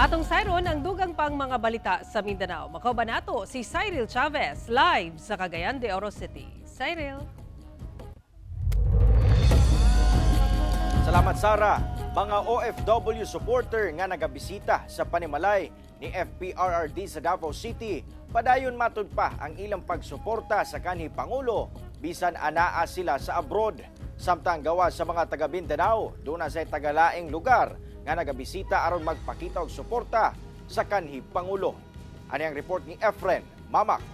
Atong sayron ang dugang pang mga balita sa Mindanao. Makauban nato si Cyril Chavez live sa Cagayan de Oro City. Cyril. Salamat, Sara. Mga OFW supporter nga nagabisita sa panimalay ni FPRRD sa Davao City, padayon matud pa ang ilang pagsuporta sa kanhi Pangulo bisan anaa sila sa abroad. Samtang gawa sa mga taga Mindanao, duna sa tagalaing lugar nga nagabisita aron magpakita og suporta sa kanhi Pangulo. Ani ang report ni Efren Mamak.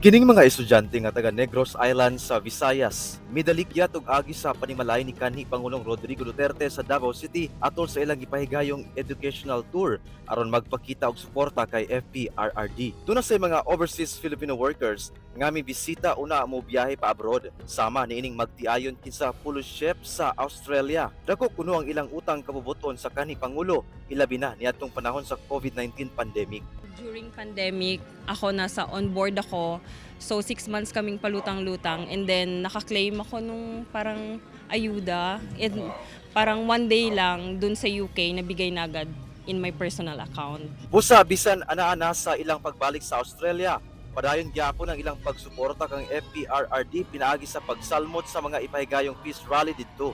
Kining mga estudyante nga taga Negros Island sa Visayas, midaligyat og agi sa panimalay ni kanhi Pangulong Rodrigo Duterte sa Davao City atol sa ilang gipahigayong educational tour aron magpakita og suporta kay FPRRD. Duna say mga overseas Filipino workers nga mibisita una mo biyahe pa abroad, sama niining magtiayon kinsa ship sa Australia. Dako kuno ang ilang utang kabubuton sa kanhi Pangulo, ilabi na niadtong panahon sa COVID-19 pandemic. During pandemic, ako nasa on board ako. So, 6 months kaming palutang-lutang. And then, nakaklaim ako nung parang ayuda. And parang one day lang dun sa UK, nabigay na agad in my personal account. Busa bisan ana-ana sa ilang pagbalik sa Australia, padayon gyapon ang ilang pagsuporta kang FPRRD pinaagi sa pagsalmot sa mga ipahigayong peace rally didto.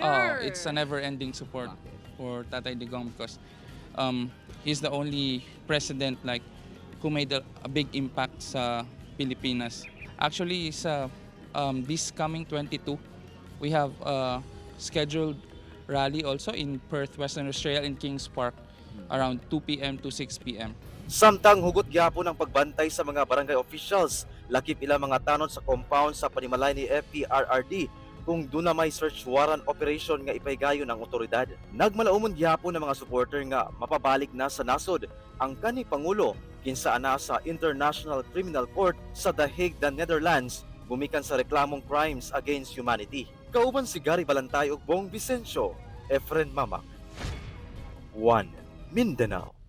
Oh, it's a never-ending support for Tatay Digong because he's the only president like who made a big impact sa Pilipinas. Actually, sa this coming 22, we have a scheduled rally also in Perth, Western Australia, in Kings Park around 2 p.m. to 6 p.m. Samtang hugot gyapon ang pagbantay sa mga barangay officials, lakip ilang mga tanod sa compound sa panimalay ni FPRRD kung duna may search warrant operation nga ipahigayon ng otoridad. Nagmalaumon gyapon ang mga supporter nga mapabalik na sa nasod ang kanhi Pangulo kinsa ana sa International Criminal Court sa The Hague, the Netherlands, gumikan sa reklamong crimes against humanity. Kauban si Gary Balantay ug Bong Vicencio, Efren Mamak. 1 Mindanao.